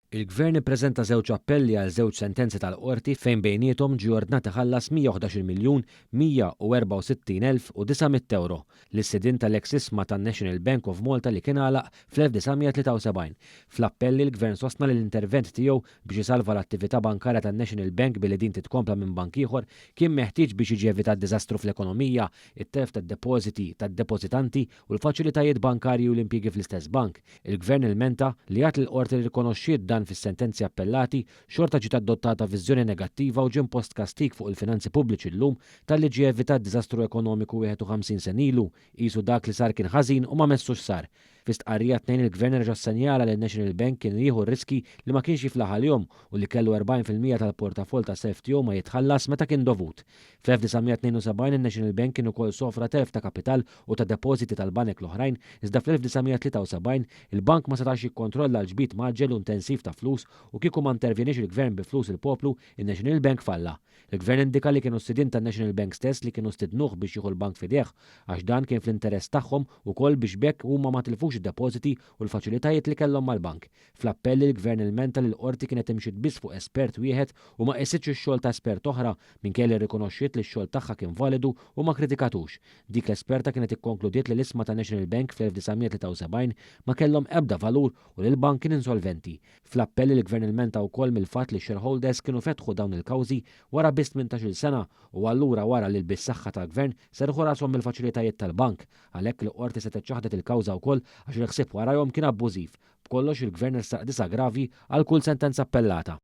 Il-Gvern ippreżenta żewġ appelli għal żewġ sentenzi tal-Qorti fejn bejniethom ġie ordnat iħallas 111 miljun 164 elf u 900 ewro lis-sidien tal-eks ishma tan-National Bank of Malta li kien għalaq fl-1973. Fl-appelli l-Gvern sostna li l-intervent tiegħu biex isalva l-attività bankarja tan-National Bank billi din titkompla minn bank ieħor kien meħtieġ biex jiġi evitat diżastru fl-ekonomija, it-telf tad-depożiti tad-depożitanti u l-faċilitajiet bankarji u l-impjiegi fl-istess bank. Il-Gvern ilmenta li għad li l-Qorti rrikonoxxiet dan fis-sentenzi appellati, xorta ġiet adottata viżjoni negattiva u ġie impost kastig fuq il-finanzi pubbliċi llum talli ġie evitat diżastru ekonomiku 51 sena ilu, qisu dak li sar kien ħażin u ma messux sar. Fi stqarrija t-Tnejn il-Gvern reġa' ssenjala li n-National Bank kien jieħu riskji li ma kienx jiflaħ għalihom u li kellu 40% tal-portafoll ta' self tiegħu ma jitħallas meta kien dovut. Fl-1972 in-National Bank kien ukoll sofra telf ta' kapital u ta' depożiti tal-banek l-oħrajn iżda fl-1973 il-bank ma setax jikkontrolla l-ġbid mgħaġġel u intensiv ta' flus u kieku ma intervjeniex il-Gvern bi flus il-poplu, in-National Bank falla. Il-Gvern indika li kienu s-sidien tan-National Bank stess li kienu stidnuh biex jieħu l-bank f'idejh għax dan kien fl-interess tagħhom ukoll biex b'hekk huma ma tilfux id-depożiti u l-faċilitajiet li kellhom mal-bank. Fl-appell il-Gvern ilmenta li l-Qorti kienet imxiet biss fuq espert wieħed u ma qisitx ix-xogħol ta' espert oħra minkejja li rrikonoxxiet li x-xogħol tagħha kien validu u ma kkritikatux. Dik l-esperta kienet ikkonkludiet li l-ishma ta' National Bank fl-1973 ma kellhom ebda valur u li l-bank kien insolventi. Fl-appell il-Gvern ilmenta wkoll mill-fatt li x-shareholders kienu fetħu dawn il-kawżi wara biss 18-il sena u allura wara li bis-saħħa tal-Gvern serrħu rashom mill-faċilitajiet tal-bank. Għalhekk il-Qorti setgħet ċaħdet il-kawża wkoll għax il-ħsieb warajhom kien abbużiv. B'kollox il-Gvern ressaq disa' aggravji għal kull sentenza appellata.